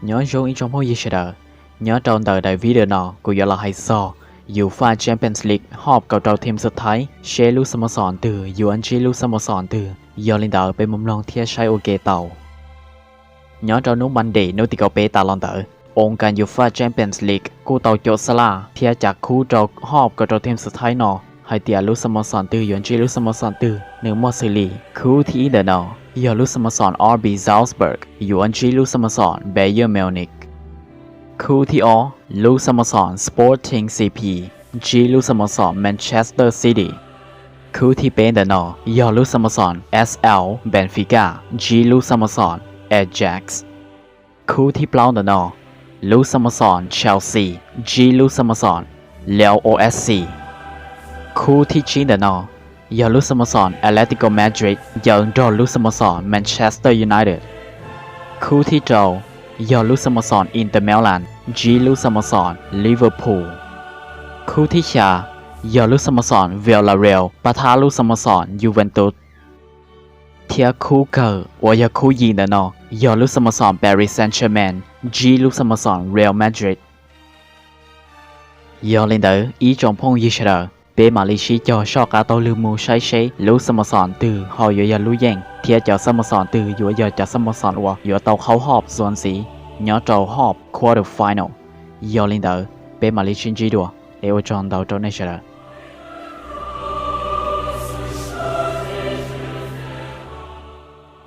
Nyob zoo ib tsoom phooj ywg sawv daws, nyob rau ntawm daim video no kuv yuav los hais txog UEFA Champions League hop kaum rau team xub thawj seb lub xab mos xoos twg yuav ntsib lub xab mos xoos twg. Yog li ntawd peb mus mloog thiab saib ua ke tau. Nyob rau hnub Monday hnub tim kaum peb tas los ntawd, oo kas UEFA Champions League kuj tau caum xab laj thiab cav khub rau hop kaum rau team xub thawj no hais tias lub xab mos xoos twg yuav ntsib lub xab mos xoos twg. Nws muaj xws li khub thib ib ntawm no yog lub xab mos xoos R B Salzburg yuav ntsib lub xab mos xoos Bayern Munich. Khub thib ob, lub xab mos xoos Sporting C P ntsib lub xab mos xoos Manchester City. Khub thib peb ntawm no yog lub xab mos xoos S L Benfica ntsib lub xab mos xoos Ajax. Khub thib plaub ntawm no, lub xab mos xoos Chelsea ntsib lub xab mos xoos Lille O S C. Khub thib tsib ntawm no yog lub xab mos xoos Atletico Madrid ncaws nrog lub xab mos xoos Manchester United. Khub thib rau yog lub xab mos xoos Inter Milan ntsib lub xab mos xoos Liverpool. Khub thib xya yog lub xab mos xoos Villarreal pab thab lub xab mos xoos Juventus. Thiab khub kawg uas yog khub yim ntawm no yog lub xab mos xoos Paris Saint-Germain ntsib lub xab mos xoos Real Madrid. Yog li ntawd ib tsoom phooj ywg sawv daws, peb mam li sib cog soj qab taug lw mus saib seb lub xab mos xoos twg ho yuav yog lub yeej thiab cov xab mos xoos twg yuav yog cov xab mos xoos uas yuav tau qhaub hop txuas ntxiv nyob rau hop quarter final. Yog li ntawd peb mam li sib ntsib dua, es ua tsaug ntau rau nej sawv daws.